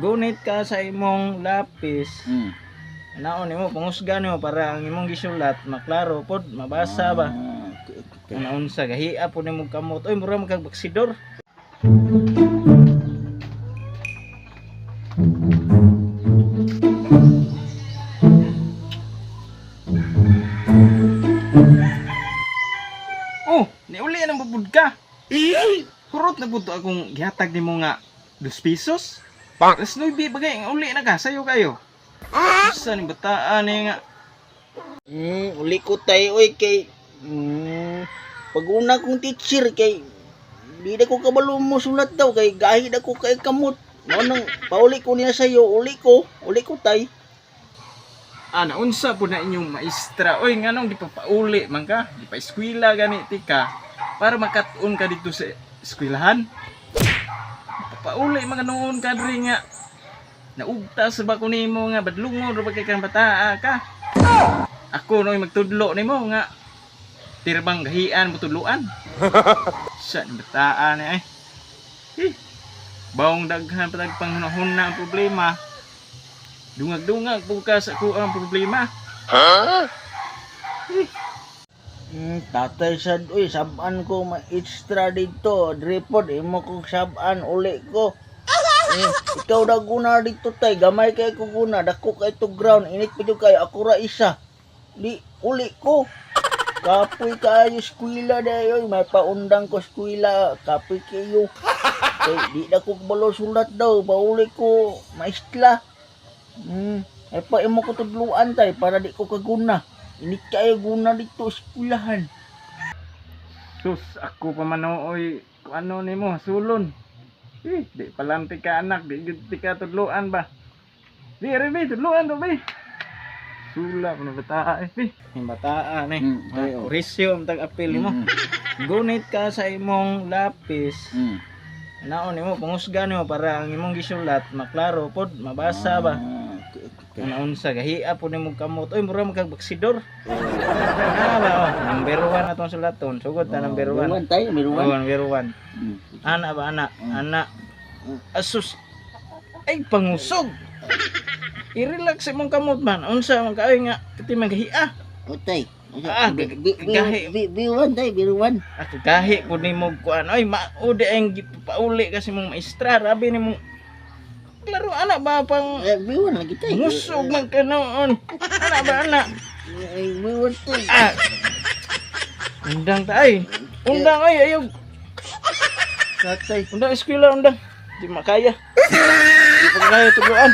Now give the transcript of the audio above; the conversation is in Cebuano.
Gunit ka sa imong lapis. Naon nimo pangusga nimo para ang imong gisulat maklaro pod, mabasa ba. Ah, okay. Ana unsa gahia pod nimo kamot. Oy, mura man kag baksidor. Oh, niuli nang babud ka. Hurot na pud to akong gihatag nimo nga 2 pesos. Alas 9 bagay nga uli na ka, sayo kayo. Usa ni bataan ni nga. Uli ko tay oy kay pag una kong teacher kay di na ko kabalo mo sulat daw kay gahi na ko kay kamot. Mao nang pauli ko niya sayo, uli ko tay. Ah, naunsa po na inyong maestra. Oy, nganong di pa pauli man ka? Di pa eskwela gani ti ka para makat-on ka dito sa eskwelahan. Pauli man ka noon ka diri nga. Naugtas ba ko nimo nga badlungon ra ba kay kang bataa ka? Ako no'y magtudlo nimo nga tirbang gahian mo tudloan. Sa ni bataa ni ay. Eh, bawong daghan patag panghunahuna ang problema. Dungag-dungag po ka sa kuang problema. Tatay sad oy, saban ko ma-extra dito. Dripod imo kong saban uli ko. Eh, ikaw na guna dito tay, gamay kay ko guna, dako kay to ground, init pa jud kayo, ako ra isa. Di uli ko. Kapoy kaayo eskwela dayoy, may paundang ko eskwela, kapoy kayo. Kay di na ko kabalo sulat daw, pauli ko maestla. Ay pa imo ko tudluan tay para di ko kaguna. Init kayo guna dito eskwelahan. Sus, ako pa man oy, kung ano nimo sulon. Eh, di palanti ka anak, di gyud ti ka tudloan ba. Di re be, tudloan do be. Sula pa na bataa eh. Be. Yung bataa ni. Tayo. Kurisyo ang tag-apil nimo. Gunit ka sa imong lapis. Naon nimo pangusga nimo para ang imong gisulat maklaro pod, mabasa ba. Ah, okay. Ana unsa gahia pod nimo kamot. Oy, mura man kag baksidor. Ah, ba oh, number 1 atong sulaton. Sugod ta number 1. Meron tayo, meron. Oh, number 1. Ana ba ana? Ana. Asus. Ay pangusog. I-relax imong kamot man. Unsa man kaayo nga pati man gahia. Otay. Ah, gahi. Biruan tay, biruan. Ah, gahi pud nimo kuan. Oy, mao di ang gipauli kasi mong maestra. Rabi nimo. Klaro ana ba pang Eh, biruan lagi tay. ngusog man ka noon. Ana ba ana? Eh, biruan tay. Ah. Undang ta ay. Undang ay ayaw. Tatay. Undang eskwela undang. Di makaya. Di pa kaya tuguan.